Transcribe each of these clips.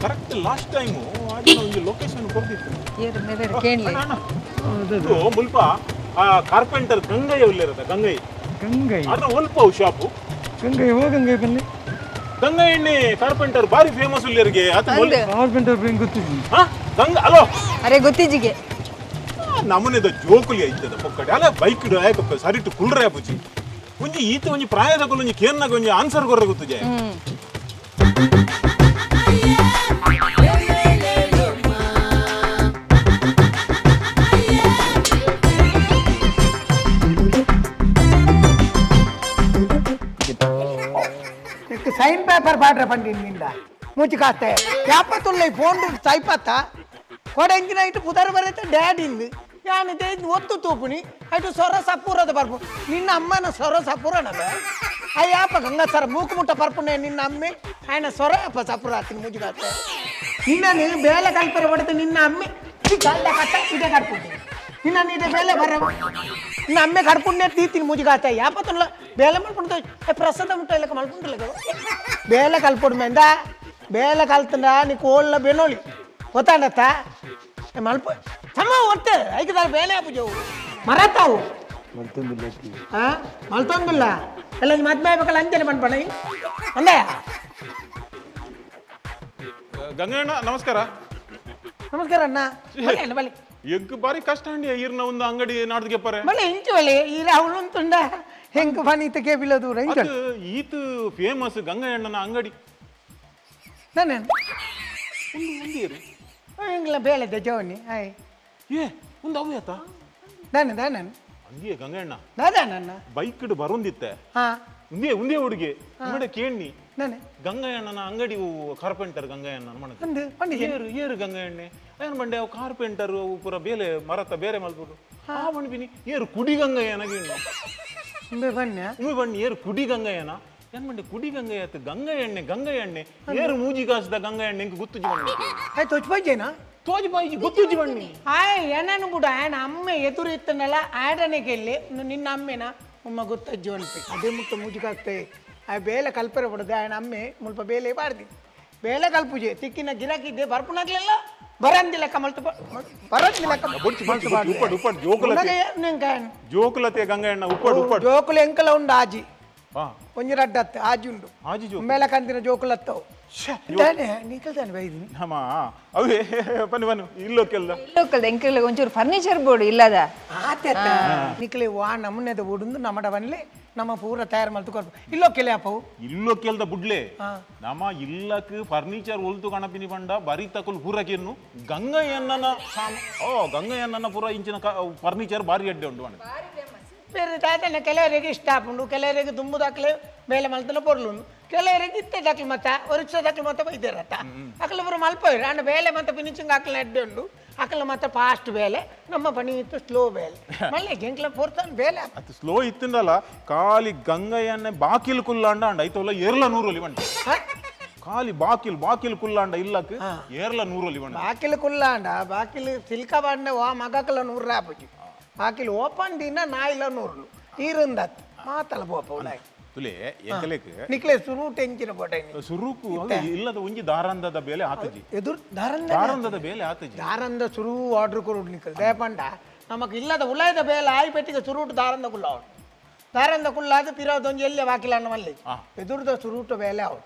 Correct last time ಆಡಿನ ಒಂಜಿ location ಕೊರ್ದಿತ್ತು. ಏರು ಮೇರೆ ಕೇಳಲಿ. ಅಣ್ಣ, ಇದು ಮುಲ್ಪ ಆ ಕಾರ್ಪೆಂಟರ್ ಗಂಗಯ್ಯ ಉಲ್ಲೇರದ ಗಂಗಯ್ಯ. ಗಂಗೈ? ಅರ್ನ ಒಲ್ಪ ಅವು ಶಾಪು. ಗಂಗೈ, ಓ ಗಂಗೈ ಬನ್ನಿ. ಗಂಗಯ್ಯಣ್ಣೆ ಕಾರ್ಪೆಂಟರ್ ಬಾರಿ ಫೇಮಸ್ ಉಲ್ಲೇರಿಗೆ ಆತ ಮೊಲ್. ಕಾರ್ಪೆಂಟರ್ ಬ್ರೇನ್ ಗೊತ್ತಿದ್ವಿ. ಹಾ, ಗಂಗ ಅಲೋ. ಅರೆ ಗೊತ್ತಿಜಿಗೆ. ನಮೂನೆದ ಜೋಕುಲಿ ಐತದ ಪೊಕ್ಕಡೆ ಅಲ್ಲ ಬೈಕ್ ಯಾಕಪ್ಪ ಸರಿಟು ಕುಲ್ರೆ ಪುಜಿ ಒಂಜಿ ಈತ ಒಂಜಿ ಪ್ರಾಯದ ಒಂಜಿ ಕೇನ್ನಾಗ ಒಂಜಿ ಆನ್ಸರ್ ಕೊರ್ರೆ ಗೊತ್ತುಜೆ. ಸೈನ್ ಪೇಪರ್ ಪಾಡ್ರೆ ಪಂಡಿ ನಿಂದ ಮೂಚಿ ಕಾಸ್ತೆ ಯಾಪತ್ತುಳ್ಳ ಫೋನ್ ಸೈಪತ್ತ ಕೊಡಂಗಿನ ಇಟ್ಟು ಪುದರ್ ಬರುತ್ತೆ ಡ್ಯಾಡಿ ಇಂದು ಯಾನ್ ಇದೆ ಒತ್ತು ತೂಪುನಿ ಅಯ್ತು ಸೊರ ಸಪೂರದ ಬರ್ಪು ನಿನ್ನ ಅಮ್ಮನ ಸೊರ ಸಪೂರನದ ಅಯ್ಯಪ್ಪ ಗಂಗಾ ಸರ ಮೂಕು ಮುಟ್ಟ ಪರ್ಪುನೆ ನಿನ್ನ ಅಮ್ಮೆ ఆయన ಸೊರ ಅಪ್ಪ ಸಪೂರ ಆತೀನಿ ಮೂಚಿ ಕಾಸ್ತೆ ನಿನ್ನ ನೀನು ಬೇಲೆ ಕಲ್ಪರ ಹೊಡೆದು ನಿನ್ನ ಅಮ್ಮೆ ಈ ಗಲ್ದ ಕಟ್ಟ ಇದೇ ಕಟ್ಪುಂಡು ನಿನ್ನ ನೀಡೆ ಬೇಲೆ ಬರ ನಿನ್ನ ಅಮ್ಮೆ ಕಡ್ಪುಂಡೆ ತೀತೀನಿ ಮೂಜಿ ಕಾಸ್ತೆ ಯಾಪತ್ತುಳ್ಳ ಬೇಲೆ ಮಲ್ಪುಂಡು ಪ್ರಸಾದ ಮುಟ್ಟ ಇಲ್ಲ ಮಲ್ಪುಂಡಲ್ಲ ಬೇಲೆ ಕಲ್ಪೊಡು ಮೆಂದ ಬೇಲೆ ಕಲ್ತಂಡ ನೀ ಕೋళ్ళ ಬೆನೋಳಿ ಗೊತ್ತಾಂಡತ್ತ ಮಲ್ಪ ಸಮ ಒತ್ತೆ ಐಕದಾರ ಬೇಲೆ ಆಪುಜವು ಮರತಾವು ಹಾ ಮಲ್ತೊಂದಿಲ್ಲ ಎಲ್ಲ ಮದ್ಮೆ ಆಗ್ಬೇಕಲ್ಲ ಅಂಜನೆ ಪಣ್ಪಣ ಅಂದಯ. ಗಂಗಣ್ಣ, ನಮಸ್ಕಾರ. ನಮಸ್ಕಾರ ಅಣ್ಣ, ಬಲೆ ಅಣ್ಣ, ಬಲೆ. ಎಗ್ ಬಾರಿ ಕಷ್ಟ ಅಂಡಿ ಈರ್ನ ಒಂದು ಅಂಗಡಿ ನಾಡ್ದಿಗೆ ಪರೆ. ಬಲೆ ಇಂಚು ಬಲೆ ಈ ರಾಹುಲ್ ಉಂಟುಂಡ ಹೆಂಗ್ ಪನೀತ ಕೇಬಿಲ ದೂರ ಇಂಚು. ಅದು ಈತ ಫೇಮಸ್ ಗಂಗಯ್ಯಣ್ಣನ ಅಂಗಡಿ. ನಾನು ಒಂದು ಒಂದೇರು. ಎಂಗ್ಲ ಬೇಳೆದ ಜೋನಿ ಆಯ್. ಏ ಒಂದು ಅವು ಆತ. ದಾನೆ ದಾನೆ. ಅಂದಿಯೇ ಗಂಗಣ್ಣ. ದಾದಾನಣ್ಣ. ಬೈಕ್ ಬರೋಂದಿತ್ತೆ. ಹಾ. ಉಂದೇ ಉಂದೇ ಹುಡುಗಿ ನಿಮ್ಮಡೆ ಕೇಣ್ಣಿ. ನಾನೆ. ಗಂಗಯ್ಯಣ್ಣನ ಅಂಗಡಿ ಕಾರ್ಪೆಂಟರ್ ಗಂಗಯ್ಯಣ್ಣನ ಮನದ. ಅಂದು ಪಂಡಿ. ಏರು ಏರು ಗಂಗಯ್ಯಣ್ಣೆ ಏನ್ ಬಂಡೆ ಅವು ಕಾರ್ಪೆಂಟರ್ ಅವು ಪೂರ ಬೇಲೆ ಮರತ ಬೇರೆ ಮಲ್ಪುಡು ಆ ಬಣ್ಬಿನಿ ಏರು ಕುಡಿ ಗಂಗಯ್ಯನ ಗಿಣ್ಣು. ಉಂಬೆ ಬನ್ನಿ. ಉಮ್ಮೆ ಬಣ್ಣಿ ಏರು ಕುಡಿ ಗಂಗಯ್ಯನ ಏನ್ ಬಂಡೆ ಕುಡಿ ಗಂಗಯ್ಯ ಆತು ಗಂಗಯ್ಯಣ್ಣೆ ಗಂಗಯ್ಯಣ್ಣೆ ಏರು ಮೂಜಿ ಕಾಸದ ಗಂಗಯ್ಯಣ್ಣೆ ಇಂಕ್ ಗುತ್ತುಜಿ ಬಣ್ಣಿ. ಆಯ್ತು ತೋಚ್ ಬಜ್ಜೇನಾ. ತೋಜಿ ಬಾಯಿಜಿ ಗುತ್ತುಜಿ ಬಣ್ಣಿ. ಆಯ್ ಏನನು ಬಿಡು ಆಯನ ಅಮ್ಮೆ ಎದುರು ಇತ್ತನಲ್ಲ ಆಡನೆ ಕೇಳಿ ನಿನ್ನ ಅಮ್ಮೆನ ಉಮ್ಮ ಗೊತ್ತಜ್ಜಿ ಅನ್ಪಿ ಅದೇ ಮುಟ್ಟ ಮುಜುಗಾಗ್ತದೆ ಆ ಬೇಲೆ ಕಲ್ಪರೆ ಬಿಡದೆ ಆಯನ ಅಮ್ಮೆ ಮುಲ್ಪ ಬೇಲೆ ಬಾರ್ದಿ ಬೇಲೆ ಕಲ್ಪುಜೆ ತಿಕ್ಕಿನ ಗಿರಾಕಿದ್ದೆ ಬರ್ಪುನಾಗ್ಲಿಲ್ಲ ಬರಂದಿಲ್ಲ ಕಮಲ್ತು ಬರಂದಿಲ್ಲ. ಬೊಡ್ಚಿ, ಬೊಡ್ಚಿ, ಬೊಡ್ಚಿ, ಉಪ್ಪಡ್, ಉಪ್ಪಡ್, ಜೋಕುಲತೆ. ಜೋಕುಲತೆ ಗಂಗಯ್ಯಣ್ಣ ಉಪ್ಪಡ್ ಉಪ್ಪಡ್. ಜೋಕುಲು ಎಂಕಲ ಉಂಡು ಆಜಿ. ಹಾ. ಒಂಜಿ ರಡ್ಡತ್ತು ಆಜಿ ಉಂಡು. ಆಜಿ ಜೋಕುಲು. ಮೇಲೆ ಕಂತಿನ ಜೋಕುಲತ್ತವು. ಶ್ಯೆ, ತಾನೆ ನಿಕಲ್ ತಾನೆ ಬೈದಿನಿ. ನಮ್ಮ ಅವೇ ಬನ್ನಿ ಬನ್ನಿ ಇಲ್ಲೋಕೆಲ್ಲ. ಲೋಕಲ್ ಎಂಕಲ್ ಒಂಚೂರು ಫರ್ನಿಚರ್ ಬೋರ್ಡ್ ಇಲ್ಲದ. ಆತೆತ್ತ ನಿಕ್ಲೆ ವಾ ನಮ್ಮನೆದ ಉಡುಂದು ನಮ್ಮಡ ಬನ್ಲೆ ನಮ್ಮ ಪೂರ ತಯಾರು ಮಲ್ತು ಕೊರ್ಪು ಇಲ್ಲೋ ಕೆಲೆ ಅಪ್ಪವು. ಇಲ್ಲೋಕೆಲ್ದ ಬುಡ್ಲೆ ನಮ್ಮ ಇಲ್ಲಕ್ ಫರ್ನಿಚರ್ ಒಲ್ತು ಕಣಪಿನಿ ಬಂಡ ಬರಿ ತಕುಲ್ ಪೂರಕಿನ್ನು ಗಂಗಯ್ಯಣ್ಣನ ಓ ಗಂಗಯ್ಯಣ್ಣನ ಪೂರ ಇಂಚಿನ ಫರ್ನಿಚರ್ ಬಾರಿ ಅಡ್ಡೆ ಉಂಟು ಮನೆ. ಬೇರೆ ತಾತನ ಕೆಲವರಿಗೆ ಇಷ್ಟ ಆಪುಂಡು ಕೆಲವರಿಗೆ ದುಂಬು ದಾಖಲೆ ಮೇಲೆ ಮಲ್ತನ ಪೊರ್ಲುಂಡು ಕೆಲವರಿಗೆ ಇತ್ತೆ ದಾಖಲೆ ಮತ್ತ ಒರಿಕ್ಷ ದಾಖಲೆ ಮತ್ತ ಬೈದೇರತ್ತ ಅಕಲ ಪೂರ ಮಲ್ಪೋಯ್ರು ಅಂಡ ಬೇಲೆ ಮತ್ತೆ ಫಿನಿಶಿಂಗ್ ಹಾಕಲ ಅಡ್ಡೆ ಉಂಡು ಅಕಲ ಮತ್ತೆ ಫಾಸ್ಟ್ ಬೇಲೆ ನಮ್ಮ ಪಣಿ ಇತ್ತು ಸ್ಲೋ ಬೇಲೆ ಮಲ್ಲೆ ಗೆಂಕ್ಲ ಪೋರ್ತಾನ ಬೇಲೆ. ಅದು ಸ್ಲೋ ಇತ್ತಿಂದಲ್ಲ ಖಾಲಿ ಗಂಗಯ್ಯನ್ನೇ ಬಾಕಿಲ್ ಕುಲ್ಲಾಂಡ ಅಂಡ ಐತೋಲ್ಲ ಏರ್ಲ ನೂರೊಲಿ ಬಂಡ. ಹ? ಖಾಲಿ ಬಾಕಿಲ್ ಬಾಕಿಲ್ ಕುಲ್ಲಾಂಡ ಇಲ್ಲಕ್ ಏರ್ಲ ನೂರೊಲಿ ಬಂಡ. ಬಾಕಿಲ್ ಕುಲ್ಲಾಂಡ ಬಾಕಿಲ್ ಸಿಲ್ಕ ಬಾಂಡ ವಾ ಮಗಕಲ ನೂರು ಆಪುಜಿ ಬಾಕಿಲ್ ಓಪನ್ ದಿನ ನಾಯಿಲ ನೂರ್ಲು ಈರುಂದತ್ ಮಾತಲ ಬೋಪ ಉಲಾಯ್. ತುಲೆ ಎಂಕಲೇಕ್. ನಿಕ್ಲೆ ಸುರು ಟೆಂಚಿನ ಬೋಟೈನಿ. ಸುರುಕು ಅದು ಇಲ್ಲದ ಒಂಜಿ ದಾರಂದದ ಬೇಲೆ ಆತಜಿ. ಎದುರು ದಾರಂದ. ದಾರಂದದ ಬೇಲೆ ಆತಜಿ. ದಾರಂದ ಸುರು ಆರ್ಡರ್ ಕೊಡು ನಿಕ್ಕಲ್ ದೇಪಂಡ ನಮಕ್ ಇಲ್ಲದ ಉಲಾಯದ ಬೇಲೆ ಆಯಿ ಪೆಟ್ಟಿಗೆ ಸುರುಟು ದಾರಂದ ಕುಲ್ಲ ಅವಳು ದಾರಂದ ಕುಲ್ಲಾದ ಪಿರೋದೊಂಜಿ ಎಲ್ಲೆ ಬಾಕಿಲ ಅಣ್ಣ ಮಲ್ಲಿ ಎದುರುದ ಸುರುಟು ಬೇಲೆ ಅವಳು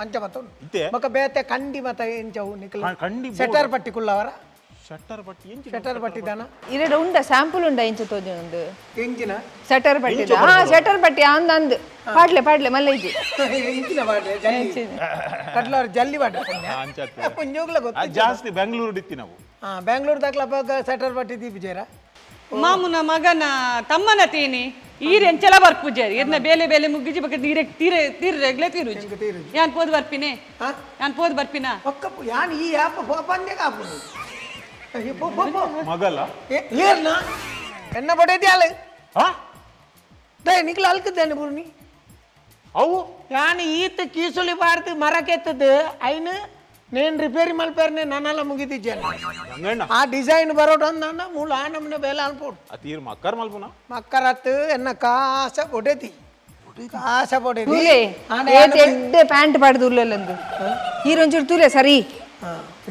ಅಂಚ ಮತ್ತ ಉಂಡು. ಇತ್ತೆ? ಬೊಕ ಬೇತೆ ಕಂಡಿ ಮತ ಎಂಚವು ನಿಕ್ಕಲ್. ಕಂಡಿ ಬೋರ್ಡ್. ಸೆಟರ್ ಪಟ್ಟಿ ಕುಲ್ಲವರ. ಶಟ್ಟರ್ ಪಟ್ಟಿ ಎಂಚಿ. ಸೆಟರ್ ಪಟ್ಟಿ ದಾನ. ಇರಡ ಉಂಡ ಸ್ಯಾಂಪಲ್ ಉಂಡ ಇಂಚ ತೋಜಿ ಒಂದು. ಎಂಚಿನ? ಸೆಟರ್ ಪಟ್ಟಿ, ಹಾ ಸೆಟರ್ ಪಟ್ಟಿ ಅಂದ್ ಅಂದ್ ಪಾಡ್ಲೆ ಪಾಡ್ಲೆ ಮಲ್ಲ ಇಜ್ಜಿ. ಎಂಚಿನ ಬಾಡ್ರೆ ಜಲ್ಲಿ ಕಡ್ಲವ್ರ ಜಲ್ಲಿ ಬಾಡ್ರೆ. ಅಂಚತ್ತೆ. ಪುಂಜೋಗ್ಲ ಗೊತ್ತು. ಜಾಸ್ತಿ ಬೆಂಗಳೂರು ಇತ್ತಿ ನಾವು. ಹಾ ಬೆಂಗಳೂರು ದಾಖಲ ಸೆಟರ್ ಪಟ್ಟಿ ದೀಪಿಜೇರ. ಮಾಮುನ ಮಗನ ತಮ್ಮನ ತೀನಿ ಈರ್ ಎಂಚಲ ಬರ್ಪುಜೇರಿ ಇರ್ನ ಬೇಲೆ ಬೇಲೆ ಮುಗ್ಗಿಜಿ ಬಕ ನೀರೆ ತೀರೆ ತೀರ್ರೆಗ್ಲೆ ತೀರುಜಿ ಯಾನ್ ಪೋದ್ ಬರ್ಪಿನೆ. ಹಾ? ಯಾನ್ ಪೋದ್ ಬರ್ಪಿನ. ಒಕ್ಕ ಯಾನ್ ಈ ಆಪ ಪೋಪಂದೆ ಕಾಪುನು ಪೋ ಪೋ ಪೋ. ಮಗಲ. ಏರ್ನ ಎನ್ನ ಬಡೇದ್ಯಾಲ. ಹಾ. ದಯ ನಿಕ್ಲ ಅಲ್ಕದ್ದಾನೆ ಬುರ್ನಿ. ಅವು ಯಾನ್ ಈತ ಕೀಸುಲಿ ಬಾರ್ದು ಮರಕೆತ್ತದು ಐನು ನೇನ್ ರಿಪೇರಿ ಮಲ್ಪೇರ್ನೆ ನನ್ನೆಲ್ಲ ಮುಗಿದಿದ್ದೇನೆ. ಗಂಗಣ್ಣ. ಆ ಡಿಸೈನ್ ಬರೋಡು ಅಂದ ಮೂಲ ಆ ನಮ್ಮನೆ ಬೇಲೆ ಅನ್ಪೋಡು. ಅತೀರ್ ಮಕ್ಕರ್ ಮಲ್ಪುನ. ಮಕ್ಕರತ್ತು ಎನ್ನ ಕಾಸ ಬೊಡೆದಿ ಕಾಸ ಬೊಡೆದಿ. ತೂಲೆ. ಆಂಡ ಏತ್ ಎಡ್ಡೆ ಪ್ಯಾಂಟ್ ಪಾಡ್ದು ಉಲ್ಲೊಂದು ಈರೊಂಚೂರು ತೂಲೆ ಸರಿ.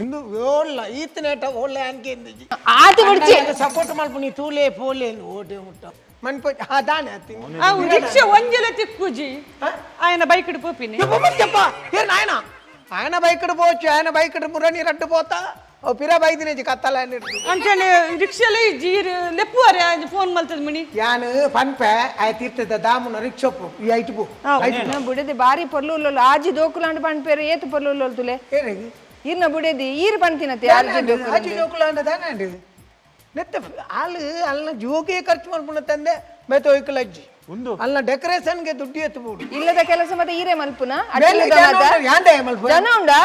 ಇಂದು ಓಳ್ಳ ಈತನೇಟ ಓಳ್ಳ ಅನ್ಕೆಂದಿಜಿ. ಆತು ಬಿಡ್ಚಿ. ಸಪೋರ್ಟ್ ಮಲ್ಪುನಿ ತೂಲೆ ಪೋಲೆ ಓಟೆ ಮುಟ್ಟ ಮನ್ಪ ಹಾ ದಾನೆ ಅತ್ತಿ. ಅವು ರಿಕ್ಷಾ ಒಂಜೆಲ ತಿಕ್ಕುಜಿ, ఆయన ಬೈಕ್ ಪೋಪಿನಿ. చెప్ప ఏ నాయన, ఆయన బైక్ పోవచ్చు, ఆయన బైక్ మురని రడ్డు పోతా ఓ పిరా బైక్ నుంచి కత్తాల. ಅಂಚನೆ ರಿಕ್ಷಾಲ ಇಜ್ಜಿ, ಈರ್ ಲೆಪ್ಪುವಾರೆ ಫೋನ್ ಮಲ್ತದ ಮುಣಿ. ಯಾನು ಪನ್ಪೆ ಆಯ ತೀರ್ಥದ ದಾಮುನ ರಿಕ್ಷಾ ಪೋ, ಈ ಐಟು ಪೋ. ಇರ್ನ ಬುಡದಿ ಬಾರಿ ಪೊರ್ಲು ಉಲ್ಲೋಲು, ಆಜಿ ದೋಕುಲಾಂಡ್ ಪನ್ಪೇರು, ಏತು ಪೊರ್ಲು ಉಲ್ಲೋಲು ತುಲೆ. ಏನಿಗೆ? ಇರ್ನ ಬುಡದಿ ಈರ್ ಪನ್ತಿನತೆ ಆರ್ಜಿ ದೋಕುಲು. ಆಜಿ ಜೋಕುಲ ಅಂಡ ದಾನೆ ಅಂడి ನೆತ್ತ ಆಳು ಅಲ್ಲ ಜೋಕೆ ಖರ್ಚು ಮಲ್ಪುನ ತಂದೆ ಬೇತ ಒಯ್ಕಲ ಅಜ್ಜಿ. ಉಂದು. ಅಲ್ಲ ಡೆಕೋರೇಷನ್ಗೆ ದುಡ್ಡು ಎತ್ತು ಬೋಡು. ಇಲ್ಲದ ಕೆಲಸ ಮತ್ತೆ ಈರೇ ಮಲ್ಪುನ ಬೇಲೆ ಅಟ್ಟಿಲ್ದ ಜನ ಮಾತ? ಉಂಡ, ಯಾಂಡೆ ಮಲ್ಪು? ಜನ ಉಂಡಾ?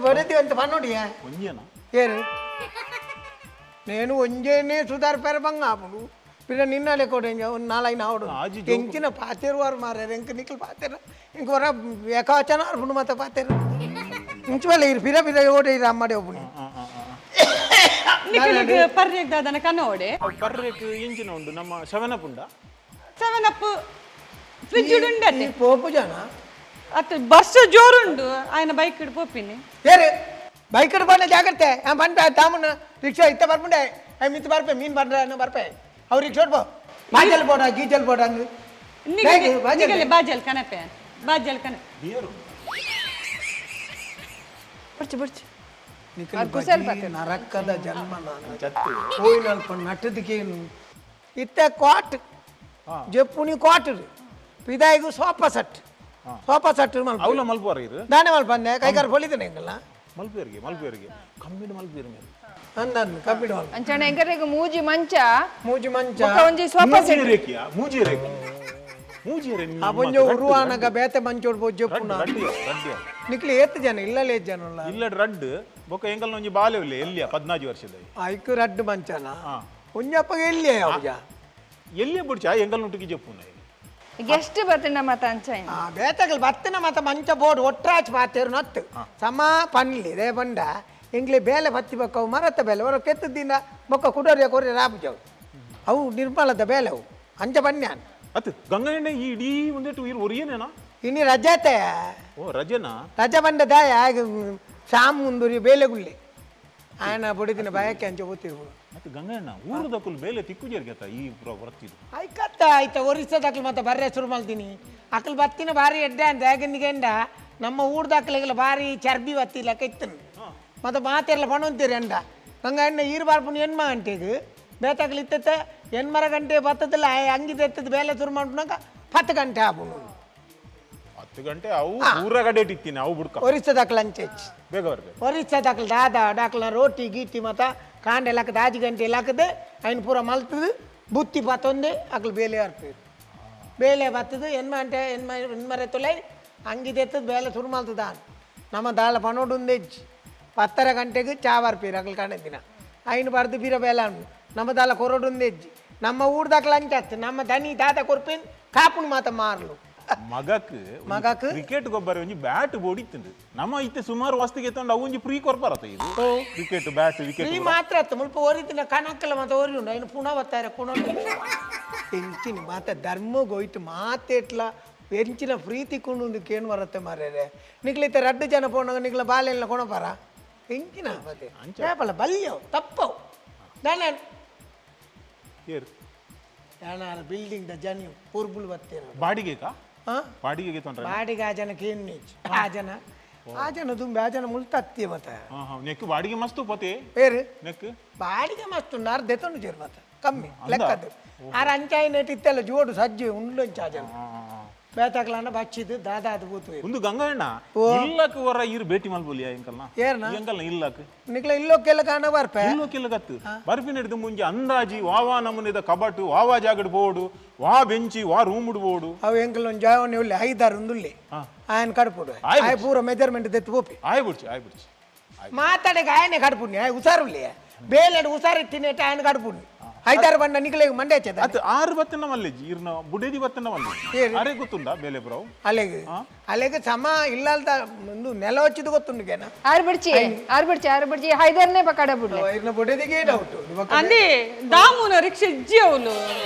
ಬರದಿ ಅಂತ ಪನ್ನೋಡಿಯ. ಒಂಜೇನ? ಏರು నేను ಒಂಜೇನೆ ಸುಧಾರ್ ಪೆರబంಗ ಆಪುಂಡು ಪಿರ ನಿನ್ನಲೆ ಕೊಡೆ ಒಂದು ನಾಲೈನ ಆವಡು. ಆಜಿ ಎಂಚಿನ ಪಾತೇರುವಾರು ಮಾರ್ಯಾರ, ಎಂಕ್ ನಿಕ್ಲು ಪಾತೇರ, ಇಂಕ ಹೊರ ಏಕಾಚನ ಆರ್ಪುಂಡು ಮತ್ತ ಪಾತೇರು ಇಂಚುವಲ್ಲ ಇರು ಪಿರ ಪಿರ ಓಡೆ ಇರು ಅಮ್ಮಡೆ ಒಬ್ಬುನಿ. ನಿಖಲಿಗ್ ಪರ್ಯಗ್ ದಾದನ ಕನೋಡೆ. ಪರ್ರೆಕ್ ಎಂಚಿನ ಉಂಡು? ನಮ್ಮ ಸೆವೆನ್ ಅಪ್ ಉಂಡಾ? Seven up fridge ಉಂಡತೆ. ಈ ಪೋಪು ಜನ. ಅತ್ತ ಬರ್ಸ ಜೋರುಂಡು, ఆయన ಬೈಕ್ ಪೋಪಿನಿ. ಏರು ಬೈಕ್ ಪಂಡ ಜಾಗ್ರತೆ ಆ ಪಂಡ ತಾಮುನ ರಿಕ್ಷಾ ಇತ್ತ ಬರ್ಪುಂಡೆ I ಮಿತ್ತು ಬರ್ಪೆ ಮೀನ್ ಪಂಡ್ರೆ ಅನ್ನ ಬರ್ಪೆ ಅವ್ ರಿಕ್ಷಾ ಪೋ ಬಾಜಲ್ ಬೋಡ ಗೀಜಲ್ ಬೋಡ ಹಂಗ್. ಬಾಜಲ್. ನಿಗಲೆ ಬಾಜಲ್ ಕನಪೆ, ಬಾಜಲ್ ಕನ. ಬಿಯರು. ಬುಡ್ಚಿ ಬುಡ್ಚಿ. ನಿಖಿಲ್ ಅದು ಕುಸಲ್. ಬಜೀ ನರಕದ ಜನ್ಮ ನಾನು. ಚತ್ತು. ಹೋಯಿನಲ್ಪ ನಟ್ಟದಕ್ಕೇನು ಇತ್ತ ಕ್ವಾಟ್ ಜಪ್ಪುನಿ ಕ್ವಾಟ್ ಪಿದಾಯಿಗು sofa set, sofa set ಮಲ್ಪ. ಅವಲ ಮಲ್ಪುವಾರ ಇರು? ದಾನೆ ಮಲ್ಪಂದೆ ಕೈಗಾರ ಪೊಲಿತನೆ ಎಂಗಲ್ಲ. ಮಲ್ಪುವರಿಗೆ ಮಲ್ಪುವರಿಗೆ ಕಮ್ಮಿಡ್ ಮಲ್ಪುವೆರ್ ಮೇರ್. ಅಂದನ್ ಕಬ್ಬಿಡ ಮಲ್ಪ. ಅಂಚನೆ ಎಂಕರೆಗ್ ಮೂಜಿ ಮಂಚ. ಮೂಜಿ ಮಂಚ. ಬೊಕ್ಕ ಒಂಜಿ ಸೋಫಾ ಮೂಜಿ ಸೆಟ್. ರೇಖಿಯ ಮೂಜಿ ರೇಖಿ ಮೂಜಿ ರೇ. ಆ ಪೊಂಜೊ ಉರುವಾನಗ ಬೇತೆ ಮಂಚೋಡ್ ಪೋ ಜಪ್ಪುನ. ರಡ್ಡು ರಡ್ಡು. ನಿಕ್ಲಿ ಏತ್ ಜನ ಇಲ್ಲಲೇ ಏತ್ ಜನ ಉಲ್ಲ? ಇಲ್ಲಡ್ ರಡ್ಡು, ಬೊಕ್ಕ ಎಂಕಲ್ನ ಒಂಜಿ ಬಾಲೆ ಉಲ್ಲೆ ಎಲ್ಲಿಯ 14 ವರ್ಷದ. ಐಕು ರಡ್ಡು ಮಂಚನ ಒಂಜಪ್ಪಗೆ ಎಲ್ಲಿಯೇ ಅವುಜ. ಎಲ್ಲಿಯ ಬುಡ್ಚ ಎಂಕಲ್ನ ಒಟ್ಟಿಗೆ ಜಪ್ಪುನ. ಗೆಸ್ಟ್ ಬರ್ತಂಡ ಮತ ಅಂಚ. ಆ ಬೇತಗಲ್ ಬತ್ತಿನ ಮತ ಮಂಚ ಬೋರ್ಡ್ ಒಟ್ರಾಚ್ ಪಾತೇರು ನತ್ತು ಸಮ ಪನ್ಲಿ ರೇ ಬಂಡ ಎಂಗ್ಲಿ ಬೇಲೆ ಬತ್ತಿ ಬೊಕ್ಕ ಅವು ಮರತ ಬೇಲೆ ಹೊರ ಕೆತ್ತದಿಂದ ಬೊಕ್ಕ ಕುಡೋರಿಯ ಕೊರಿಯ ರಾಪುಜವು ಅವು ನಿರ್ಮಲದ ಬೇಲೆ ಅವು ಅಂಚ ಬನ್ಯಾನ್. ಅತ್ ಗಂಗಣ್ಣೆ, ಈ ಇಡೀ ಒಂದೆಟ್ಟು ಇರು ಒರಿಯನೇನಾ? ಇನಿ ರಜಾತೆ. ಓ ರಜೆನಾ? ರಜೆ ಬಂಡ ದಾಯ ಶಾಮ್ ಮುಂದುರಿ ಬೇಲೆಗುಳ್ಳಿ ಆಯನ ಬೊಡಿದಿನ ಬಯಕೆ ಅಂಚ ಗೊತ್ತಿರು. ಮತ್ತೆ ಗಂಗಣ್ಣ ಊರದಕ್ಕುಲ್ ಬೇಲೆ ತಿಕ್ಕುಜೇರ್ಗೆತ ಈ ವೃತ್ತಿದು. ಐಕತ್ತ ಆಯ್ತ ಒರಿಸ್ಸದಾಕ್ಲು ಮತ್ತೆ ಬರ್ರೆ ಶುರು ಮಾಡ್ತೀನಿ ಅಕ್ಲು ಬತ್ತಿನ ಭಾರಿ ಎಡ್ಡೆ ಅಂತ ಯಾಕಂದಿಗೆಂಡ ನಮ್ಮ ಊರ್ದಾಕ್ಲಿಗೆಲ್ಲ ಭಾರಿ ಚರ್ಬಿ ಬತ್ತಿ ಲೆಕ್ಕ ಇತ್ತನು ಮತ್ತೆ ಮಾತೆಲ್ಲ ಪಣಂತೀರಿ ಅಂಡ ಗಂಗ ಅಣ್ಣ ಈರು ಬಾರ್ಪುನ ಎಣ್ಮ ಗಂಟೆಗೆ ಬೇತಾಕ್ಲು ಇತ್ತತ್ತ ಎಣ್ಮರ ಗಂಟೆ ಬತ್ತದಲ್ಲ ಅಂಗಿ ಎತ್ತದ ಬೇಲೆ ಶುರು ಮಾಡ್ಪುನಾಗ 10 ಗಂಟೆ ಆಪುನು. 10 ಗಂಟೆ ಅವು ಊರ ಕಡೆ ಇಟ್ಟಿತ್ತೀನಿ ಅವು ಬುಡ್ಕ. ಒರಿಸ್ಸದಾಕ್ಲು ಅಂಚೆಚ್ಚು. ಬೇಗ ಬರ್ಬೇಕು. ಒರಿಸ್ಸದಾಕ್ಲು ದಾದ ಡಾಕ್ಲ ರೋಟಿ ಗೀಟಿ ಮತ್ತ ಕಾಂಡೆ ಲಾಕದ ಆಜಿ ಗಂಟೆ ಲಾಕದ ಐನ್ ಪೂರ ಮಲ್ತದು ಬುತ್ತಿ ಪತ್ತೊಂದೆ ಅಕ್ಲು ಬೇಲೆ ಆರ್ಪೇರು ಬೇಲೆ ಬತ್ತದು ಎನ್ಮ ಗಂಟೆ ಎನ್ಮ ಎನ್ಮರೆ ತೊಲೆ ಅಂಗಿದೆತ್ತದ ಬೇಲೆ ಶುರು ಮಲ್ತದ ನಮ್ಮ ದಾಳ ಪನೋಡುಂದೆಜ್ಜಿ 10:30 ಗಂಟೆಗೆ ಚಾ ಬರ್ಪೀರು ಅಕ್ಲು ಕಾಣೆ ದಿನ ಐನು ಬರ್ದು ಬೀರ ಬೇಲೆ ಅನ್ನು ನಮ್ಮ ದಾಳ ಕೊರಡುಂದೆಜ್ಜಿ ನಮ್ಮ ಊರ್ದಾಕ್ಲ ಅಂಚತ್ತು ನಮ್ಮ ದನಿ ದಾದ ಕೊರ್ಪೇನ್ ಕಾಪುಣ್ ಮಾತ ಮಾರ್ಲು. ಮಗಕ್. ಮಗಕ್? ಕ್ರಿಕೆಟ್ ಗೊಬ್ಬರ ಒಂಜಿ ಬ್ಯಾಟ್ ಬೋಡಿ ಇತ್ತುಂಡು ನಮ್ಮ ಇತ್ತೆ ಸುಮಾರು ವಸ್ತಿಗೆ ಎತ್ತೊಂಡು ಅವು ಒಂಜಿ ಫ್ರೀ ಕೊರ್ಪಾರತ ಇದು cricket bat wicket. ಈ ಮಾತ್ರ ಅತ್ತ ಮುಲ್ಪ ಒರಿತಿನ ಕಣಕ್ಕಲ ಮಾತ ಒರಿ ಉಂಡು ಐನು ಪುಣ ಬತ್ತಾರೆ ಪುಣ ಎಂಚಿನ ಮಾತ ಧರ್ಮ ಗೋಯ್ತು ಮಾತೆಟ್ಲ ಎಂಚಿನ ಪ್ರೀತಿ ಕೊಂಡು ಕೇಣು ಬರತ್ತೆ ಮಾರ್ರೆ ನಿಕ್ಲಿತ್ತ ರಡ್ಡು ಜನ ಪೋಣಗ ನಿಕ್ಲ ಬಾಲೆಲ್ಲ ಕೊಣಪಾರ ಎಂಚಿನ ಮತ್ತೆ ಪಲ ಬಲ್ಯವು ತಪ್ಪವು ದಾನ. ಏರ್? ಯಾನಾರ ಬಿಲ್ಡಿಂಗ್ the ಜನ ಪೂರ್ಬುಲ್ ಬತ್ತೇರು. ಬಾಡಿಗೆಕಾ? ಹಾ. ಬಾಡಿಗೆಗೆ ತೊಂದ್ರೆ. ಬಾಡಿಗೆ ಆ ಜನಕ್ಕೆ ಏನು ಆ ಜನ ಆ ಜನ ತುಂಬಿ ಆ ಜನ ಮುಲ್ತತ್ತಿ ಮತ್ತೆ. ಹಾ ಹಾ ನೆಕ್ ಬಾಡಿಗೆ ಮಸ್ತ್ ಪತೆ. ಬೇರೆ. ನೆಕ್. ಬಾಡಿಗೆ ಮಸ್ತ್ ಉಂಡು ಅರ್ಧ ಎತ್ತೊಂಡು ಜೇರು ಮತ್ತೆ ಕಮ್ಮಿ ಲೆಕ್ಕದ್ದು ಆರ ಅಂಚಾಯಿ ನೆಟ್ ಇತ್ತೆಲ್ಲ ಜೋಡು ಸಜ್ಜೆ ಉಂಡು ಅಂಚ ಆ ಜನ ಬೇತಾಕ್ಲನ್ನ ಬಚ್ಚಿದ್ದು ದಾದಾ ಅದು ಬೂತು. ಒಂದು ಗಂಗಣ್ಣ ಇಲ್ಲಕ್ ವರ ಇರು ಭೇಟಿ ಮಲ್ಪೊಲಿಯ ಎಂಕಲ್ನ? ಏರ್ನ? ಎಂಕಲ್ನ ಇಲ್ಲಕ್. ನಿಕ್ಲ ಇಲ್ಲೊಕ್ಕೆಲ್ಲ ಕಾಣ ಬರ್ಪೆ. ಇಲ್ಲಕ್ಕೆಲ್ಲ ಗತ್ತು ಬರ್ಪಿನ ಹಿಡಿದು ಮುಂಜೆ ಅಂದಾಜಿ ವಾವಾ ನಮೂನೆದ ಕಬಟು ವಾವಾ ಜಾಗಡ್ ಬೋಡು ವಾ ಬೆಂಚಿ ವಾ ರೂಮ್ ಬೋಡು. ಅವು ಎಂಕಲ್ ಒಂದು ಜಾವನಿ ಉಳ್ಳಿ ಐದಾರು ಉಂದುಳ್ಳಿ ಆಯನ್ ಕಡ್ಪುಡು ಆಯ್ ಪೂರ ಮೆಜರ್ಮೆಂಟ್ ದೆತ್ತು ಪೋಪಿ. ಆಯ್ ಬುಡ್ಚಿ ಆಯ್ ಬುಡ್ಚಿ. ಮಾತಾಡಕ್ಕೆ ಆಯನೆ ಕಡ್ಪುಡ್ನಿ ಆಯ್ ಹುಷಾರುಳ್ಳಿ ಬೇಲೆಡ್ ಹುಷಾರಿತ್ತಿನೇಟ ಆಯನ ಕಡ್ಪುಡ್ನಿ ಐದಾರು ಬಂಡ ನಿಕ್ಲೆಗ್ ಮಂಡೆ ಹಚ್ಚದ. ಅತ್ ಆರು ಬತ್ತನ ಮಲ್ಲೆಜಿ ಇರ್ನ ಬುಡೇದಿ ಬತ್ತನ ಮಲ್ಲೆಜಿ ಅರೆ ಗೊತ್ತುಂಡ ಬೇಲೆ ಬ್ರವ್. ಅಲೆಗ್ ಅಲೆಗ್ ಸಮ ಇಲ್ಲಲ್ದ ಒಂದು ನೆಲ ವಚ್ಚಿದ್ ಗೊತ್ತುಂಡುಗೇನ. ಆರು ಬಿಡ್ಚಿ ಆರು ಬಿಡ್ಚಿ ಆರು ಬಿಡ್ಚಿ ಹೈದರ್ನೇ ಪಕಡ ಬಿಡ್ಲೆ. ಇರ್ನ ಬುಡೇದಿಗೆ ಡೌಟ್. ಅಂದೆ ದಾಮುನ ರಿಕ್ಷಾ ಇಜ್ಜಿ ಅವಳು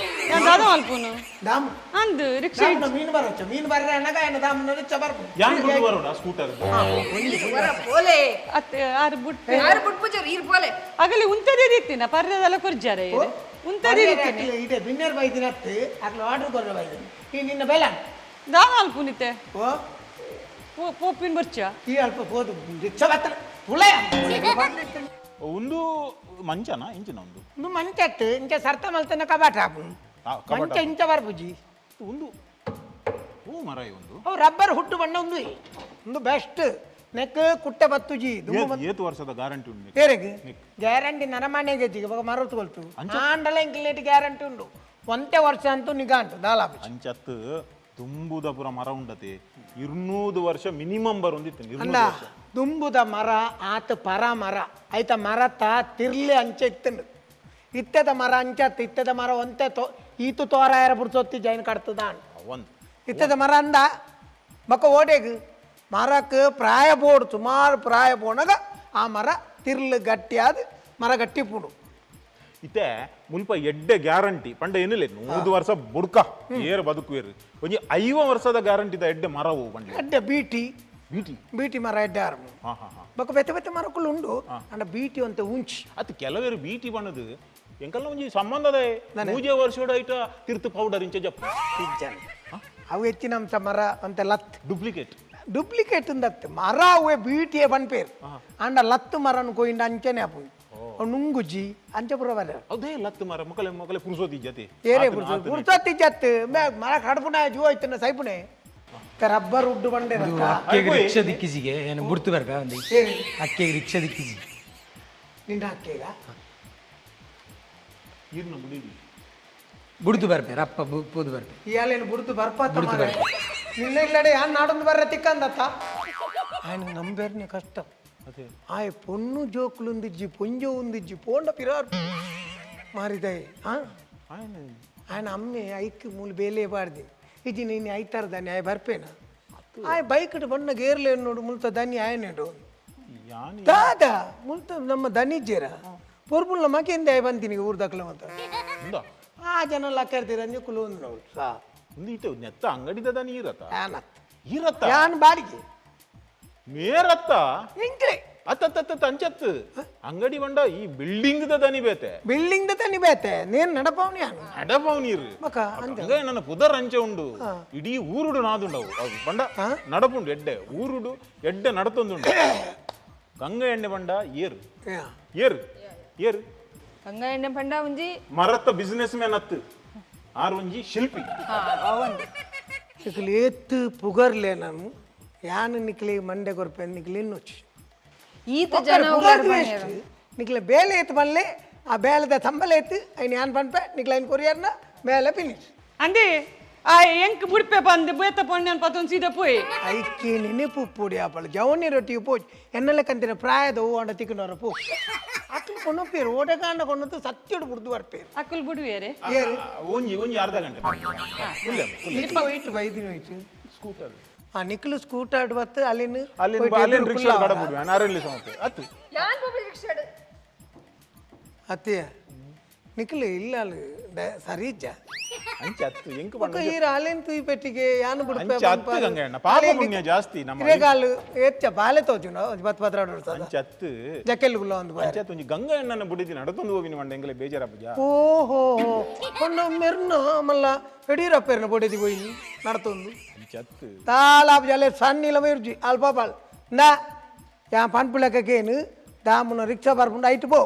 ನಾನು ದಾದ ಮಲ್ಪುನು. ದಾಮು. ಅಂದ್ ರಿಕ್ಷಾ. ದಾಮುನ ಮೀನು ಬರೋಚ್ಚ, ಮೀನು ಬರ್ರೆ ಅನ್ನಗ ಏನ ದಾಮುನ ರಿಕ್ಷಾ ಬರ್ಪು. ಯಾನ್ ಬಿಟ್ಟು ಬರೋಡ ಸ್ಕೂಟರ್? ಪೋಲೆ. ಅತ್ ಆರು ಬುಟ್. ಯಾರು ಬುಟ್ಪುಜರ್, ಈರ್ ಪೋಲೆ. ಅಗಲಿ ಉಂತದೇ ಇತ್ತಿನ ಪರ್ಯದಲ್ಲ ಕೊರ್ಜಾರೆ ಉಂತದೇ ಇತ್ತಿನಿ. ಇದೆ ಬಿನ್ನೆರ್ ಬೈದಿನ ಅತ್ತು ಅಕ್ಲು ಆರ್ಡರ್ ಕೊರ್ರೆ ಬೈದಿನ ಈ ನಿನ್ನ ಬೆಲ. ದಾನ ಅಲ್ಪುನಿತೆ. ಓ. ಪೋಪಿನ್ ಬರ್ಚ. ಈ ಅಲ್ಪ ಪೋದು ರಿಕ್ಷಾ ಬತ್ತ ಉಳಯ. ಒಂದು ಮಂಚನ ಇಂಚಿನ ಒಂದು. ಒಂದು ಮಂಚತ್ತು ಇಂಚ ಸರ್ತ ಮಲ್ತನ ಕಬಾಟ ಆಪುನು. ಆ, ಕಬಾಟ. ಮಂಚ ಇಂಚ ಬರ್ಪುಜಿ. ಒಂದು ಹೂ ಮರ ಒಂದು. ಅವು ರಬ್ಬರ್ ಹುಟ್ಟು ಬಣ್ಣ ಒಂದು ಒಂದು ಬೆಸ್ಟ್ ನೆಕ್ ಕುಟ್ಟೆ ಬತ್ತುಜಿ. ಏತು ವರ್ಷದ ಗ್ಯಾರಂಟಿ ಉಂಡು? ಬೇರೆಗ್ ಗ್ಯಾರಂಟಿ ನರಮಾನೆಗೆ ಇವಾಗ ಮರತು ಕೊಲ್ತು ಆಂಡಲ ಇಂಕ್ಲೇಟ್ ಗ್ಯಾರಂಟಿ ಉಂಡು ಒಂತೆ ವರ್ಷ ಅಂತೂ ನಿಗಾಂಟು ದಾಲಾಪು. ಅಂಚತ್ತು ತುಂಬುದ ಪುರ ಮರ ಉಂಡತೆ 200 ವರ್ಷ ಮಿನಿಮಮ್ ಬರೊಂದಿತ್ತು 200 ಅಂದ ವರ್ಷ. ದುಂಬುದ ಮರ ಆತ ಪರ ಮರ ಐತ ಮರತ ತಿರ್ಲಿ ಅಂಚೆ ಇತ್ತಂಡು ಇತ್ತದ ಮರ ಅಂಚತ್ತು ಇತ್ತದ ಮರ ಒಂತೆ ತೋ ಈತು ತೋರಾಯರ ಪುರ್ಸೊತ್ತಿ ಜೈನ್ ಕಟ್ತದ. ಒಂದು ಇತ್ತದ ಮರ ಅಂದ ಬೊಕ್ಕ ಓಡೆಗ್ ಮರಕ್ಕೆ ಪ್ರಾಯ ಬೋಡು ಸುಮಾರು ಪ್ರಾಯ ಬೋಣಗ ಆ ಮರ ತಿರ್ಲು ಗಟ್ಟಿಯಾದ ಮರ ಗಟ್ಟಿ ಪುಡು. ಇತ್ತೆ ಮುಲ್ಪ ಎಡ್ಡೆ ಗ್ಯಾರಂಟಿ ಪಂಡ ಏನಿಲ್ಲ 100 ವರ್ಷ ಬುಡ್ಕ ಏರು ಬದುಕುವೇರು ಒಂಜಿ 50 ವರ್ಷದ ಗ್ಯಾರಂಟಿ ಎಡ್ಡೆ ಮರವು ಪಂಡ. ಎಡ್ಡೆ ಬೀಟಿ. ಬೀಟಿ. ಬೀಟಿ ಮರ ಎಡ್ಡೆ ಆರ್ಮು. ಹಾ ಹಾ ಹಾ. ಬೊಕ್ಕ ಬೆತ್ತ ಬೆತ್ತ ಮರಕ್ಕುಲು ಉಂಡು ಅಂಡ ಬೀಟಿ ಅಂತ ಉಂಚಿ. ಅತ್ ಕೆಲವೇರು ಬೀಟಿ ಬಣ್ಣದು ಎಂಕಲ್ಲ ಒಂಜಿ ಸಂಬಂಧದ ಪೂಜೆ ವರ್ಷದ ಐಟ ತಿರ್ತು ಪೌಡರ್ ಇಂಚ ಜಪ್ಪ. ಇಜ್ಜನ್ ಅವು ಹೆಚ್ಚಿನ ಅಂಶ ಮರ ಅಂತ ಲತ್. ಡೂಪ್ಲಿಕೇಟ್. ಡೂಪ್ಲಿಕೇಟ್ ಉಂದತ್ತು ಮರ ಅವೇ ಬೀಟಿಯೇ ಪನ್ಪೇರು ಅಂಡ ಲತ್ತು ಮರನು ಕೊಯ್ಂಡ ಅಂಚನೆ ಆಪುಂಡು ಅವು ನುಂಗುಜಿ ಅಂಚೆ ಪೂರ ಬರ. ಅದೇ ಲತ್ತು ಮರ ಮೊಕಲೆ ಮೊಕಲೆ ಪುರುಸೋತಿ ಜತೆ. ಏರೇ ಪುರ್ಸೊತ್ತಿ ಜತ್ತು ಮರ ಕಡ್ಪುನ ಜೀವ ಐತನ ಸೈಪುನೆ ರಬ್ಬರ್ ಉಡ್ಡು ಬಂಡೆ. ಅಕ್ಕೆಗೆ ರಿಕ್ಷಾ ದಿಕ್ಕಿಜಿಗೆ ಏನು ಬುಡ್ತು ಬರ್ಬ ಒಂದು ಅಕ್ಕೆಗೆ ರಿಕ್ಷಾ ದಿಕ್ಕಿಜಿ. ನಿನ್ನ ಅಕ್ಕೆಗ? ಈರ್ನ ಮುಡಿದಿ. ಬುಡ್ತು ಬರ್ಪೆ ರಪ್ಪ ಪೋದು ಬರ್ಪೆ. ಇಯಾಲೇನು ಬುಡ್ತು ಬರ್ಪಾತ ಮಾರ್ರೆ. ನಿನ್ನ ಇಲ್ಲಡೆ ಯಾನ್ ನಾಡೊಂದು ಬರ್ರ ತಿಕ್ಕಂದತ್ತ ఆయన ನಂಬೇರ್ನೆ ಕಷ್ಟ. ಅದೇ. ಆಯ್ ಪೊಣ್ಣು ಜೋಕುಲುಂದಿಜ್ಜಿ ಪೊಂಜೋ ಉಂದಿಜ್ಜಿ ಪೋಂಡ ಪಿರಾರ್ ಮಾರಿದಾಯ್ ಆ ಆಯ್ನ. ఆయన ಅಮ್ಮೆ ಐಕ್ ಮೂಲು ಬೇಲೆ ಬಾರ್ದಿ ಇಜ್ಜಿ ನೀನು ಐತಾರ ದಾನಿ ಆಯ್ ಬರ್ಪೇನ ಆಯ್ ಬೈಕ್ ಬಣ್ಣ ಗೇರ್ಲೆ ನೋಡು ಮುಲ್ತ ದನಿ ಆಯನೇಡು. ಯಾನಿ. ದಾದ ಮುಲ್ತ ನಮ್ಮ ದನಿಜ್ಜೇರ ಪೊರ್ಬುಲ್ನ ಮಕೆಂದೆ ಆಯ್ ಬಂತೀನಿ ಊರ್ ದಕ್ಲ ಮತ್ತ. ಉಂದ. ಆ ಜನ ಲಕ್ಕರ್ದಿರ ಕುಲು ಒಂದು ನೋಡು ಸಾ. ಉಂದು ಇತ್ತೆ ನೆತ್ತ ಅಂಗಡಿದ ದನಿ ಇರತ್ತ. ಆನತ್. ಇರತ್ತ. ಯಾನ್ ಬಾಡಿಗೆ. ಮೇರತ್ತ. ಎಂಕ್ಲೆ. ಅತ್ತತ್ತ ಅಂಚತ್ತು ಅಂಗಡಿ ಬಂಡ ಈ ಬಿಲ್ಡಿಂಗ್ the ದನಿ ಬೇತೆ. ಬಿಲ್ಡಿಂಗ್ the ತನಿ ಬೇತೆ ನೇನ್ ನಡಪವನಿ ಯಾನು. ನಡಪವು ನೀರು. ಮಕ ಅಂದ. ಹಂಗ ನನ್ನ ಪುದರ್ ಅಂಚೆ ಉಂಡು ಇಡೀ ಊರುಡು ನಾದುಂಡವು ಅವು ಬಂಡ ನಡಪುಂಡು ಎಡ್ಡೆ ಊರುಡು ಎಡ್ಡೆ ನಡತೊಂದುಂಡು ಗಂಗ ಎಣ್ಣೆ ಬಂಡ ಏರು. ಯಾ. ಏರು ಏರು. ಗಂಗಾ ಎಣ್ಣೆ ಪಂಡ ಒಂಜಿ. ಮರತ್ತ ಬಿಸ್ನೆಸ್ ಮ್ಯಾನ್ ಅತ್ತು ಆರ್ ಒಂಜಿ ಶಿಲ್ಪಿ. ಹಾ ಅವಂದು. ನಿಕ್ಲು ಏತ್ತು ಪುಗರ್ಲೆ ನಾನು ಯಾನು ನಿಕ್ಲಿ ಮಂಡೆ ಕೊರ್ಪೆ ನಿಕ್ಲಿ ಇನ್ನೊಚ್ಚು ಈತ ಜನ ಉಲ್ಲಾರ್ ಪಂಡೇರು. ನಿಕ್ಲೆ ಬೇಲೆ ಏತ್ ಬಲ್ಲೆ ಆ ಬೇಲೆದ ಸಂಬಳ ಏತ್ ಐನ್ ಯಾನ್ ಪನ್ಪೆ ನಿಕ್ಲೆ ಐನ್ ಕೊರಿಯರ್ನ ಬೇಲೆ ಫಿನಿಶ್. ಅಂದೆ ಆ ಎಂಕ್ ಬುಡ್ಪೆ ಬಂದು ಬೇತ ಪೊಣ್ಣನ್ ಪತ್ತೊಂದು ಸೀದಾ ಪೋಯ್. ಐಕೆ ನೆನಪು ಪೊಡಿ ಆಪಳ ಜವನಿ ರೊಟ್ಟಿ ಪೋಚ್ ಎನ್ನಲೆ ಕಂತಿನ ಪ್ರಾಯದ ಹೂ ಅಂಡ ತಿಕ್ಕನವರ ಪೋ ಅಕ್ಲು ಕೊನೊಪ್ಪೇರು ಓಟಗಾಂಡ ಕೊನೊತ್ತು ಸತ್ಯಡು ಬುಡ್ದು ಬರ್ಪೇರು. ಅಕ್ಕುಲ್ ಬುಡುವೇರೆ. ಒಂಜಿ ಒಂಜಿ ಅರ್ಧ ಗಂಟೆ ಇಲ್ಲ. ನಿಕ್ಲು ಹೋಯ್ತು ಬೈದಿನ ಹೋಯ್ತು. ಸ್ಕೂಟರ್. ಆ ನಿಕ್ಲು ಸ್ಕೂಟರ್ ಬತ್ತು ಅಲ್ಲಿನ. ಅಲ್ಲಿ ಅಲ್ಲಿ ರಿಕ್ಷಾ ಕಡಬಿಡುವೆ ನಾರಲ್ಲಿ ಸಮತೆ ಅತ್ತು. ಯಾನ್ ಪೋಪಿ ರಿಕ್ಷಾಡ್? ಅತ್ತಿಯ ನಿಕ್ಲು ಇಲ್ಲ ಅಲ್ಲಿ ಸರಿ ಇಜ್ಜ. ಅಂಚೆ ಅತ್ತು ಎಂಕ್ ಬೊಕ್ಕ ಈರ್ ಅಲೆನ್ ತೂಯಿ ಪೆಟ್ಟಿಗೆ ಯಾನು ಬುಡ್ಪೆ. ಅಂಚೆ ಅತ್ತು ಗಂಗಣ್ಣ ಪಾಪ ಪುಣ್ಯ ಜಾಸ್ತಿ ನಮ್ಮ. ಹಿರೇಗಾಲು ಏಚ್ಚ ಬಾಲೆ ತೋಜುನ ಒಂಜಿ ಪತ್ತು ಪತ್ರ ಹೊಡ್ತದ. ಅಂಚೆ ಅತ್ತು. ಜಕ್ಕೆಲ್ ಗುಲ್ಲ ಒಂದು ಬಾರಿ. ಅಂಚೆ ಅತ್ತು ಒಂಜಿ ಗಂಗಣ್ಣನ ಬುಡಿದಿ ನಡತೊಂದು ಹೋಗಿನ ಮಂಡ ಎಂಗಲೆ ಬೇಜಾರಪ್ಪಜ. ಓಹೋ ಹೊನ್ನ ಮೆರ್ನ ಮಲ್ಲ ಯಡಿಯೂರಪ್ಪರ್ನ ಬೊಡೆದಿ ಹೋಯಿ ನಡತೊಂದು. ಅಂಚೆ ಅತ್ತು. ತಾಲಾಬ್ ಜಲೆ ಸಣ್ಣಿಲ ಮೇರ್ಜಿ ಅಲ್ಪ ಬಾಳ್ ನಾ ಯಾ ಪನ್ಪುಲಕೇನು ದಾಮುನ ರಿಕ್ಷಾ ಬರ್ಪುಂಡು ಐಟ್ ಪೋ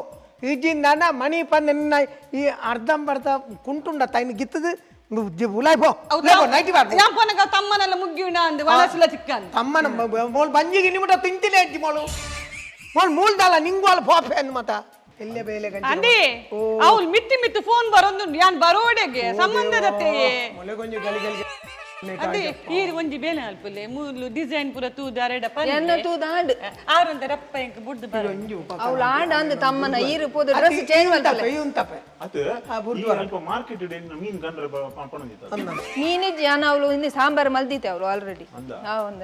ಇಜ್ಜಿಂದಾನ ಮಣಿ ಪಂದ ನಿನ್ನ ಈ ಅರ್ಧಂಬರ್ಧ ಕುಂಟುಂಡ ತೈನ್ ಗಿತ್ತದು ಉಲಾಯ್ ಪೋ ಉಲಾಯ್ ಪೋ, ನೈಟಿ ಬಾರ್ದು. ಯಾನ್ ಪೊನಗ ತಮ್ಮನೆಲ್ಲ ಮುಗ್ಗಿಯುಂಡ ಅಂದ್ ವನಸುಲ ತಿಕ್ಕಂದ್. ತಮ್ಮನ ಮೋಲ್ ಬಂಜಿಗೆ ನಿಮ್ಮಟ ತಿಂತಿಲ್ಲ ಅಜ್ಜಿ ಮೋಳು ಮೋಲ್ ಮೂಲ್ದಲ್ಲ ನಿಂಗು ಅಲ್ಲ ಪೋಪೆ ಅಂದ್ ಮತ ಎಲ್ಲೇ ಬೇಲೆ ಗಂಜಿ. ಅಂದೆ ಅವ್ಲು ಮಿತ್ತಿ ಮಿತ್ತು ಫೋನ್ ಬರೊಂದು ಯಾನ್ ಬರೋಡೆಗೆ ಸಂಬಂಧದತ್ತೆ. ಮೊಲೆ ಗೊಂಜಿ ಗಲಿ ಗಲಿ. ಅದೇ ಈ ಒಂಜಿ ಬೇಲೆ ಅಲ್ಪುಲೆ ಮೂಲು ಡಿಸೈನ್ ಪೂರ ತೂದು ಅರೆಡ. ಎನ್ನ ತೂದಾಂಡ್. ಆರೊಂದ ರಪ್ಪ ಎಂಕ್ ಬುಡ್ದು ಬರ. ಅವ್ಳು ಆಂಡ ಅಂದ್ ತಮ್ಮನ ಈರು ಪೋದು ಡ್ರೆಸ್ ಚೇಂಜ್ ಮಲ್ತಲೆ. ಉಂತಪೆ. ಅತ್ತು ಈ ಅಲ್ಪ ಮಾರ್ಕೆಟ್ ಮೀನ್ ಗಂಡ್ರ ಪಣೊಂದಿತ್ತ. ಮೀನಿಜ್ ಯಾನ್ ಅವಳು ಹಿಂದೆ ಸಾಂಬಾರ್ ಮಲ್ದಿತ್ತೆ ಅವಳು ಆಲ್ರೆಡಿ. ಹಾ ಒಂದ.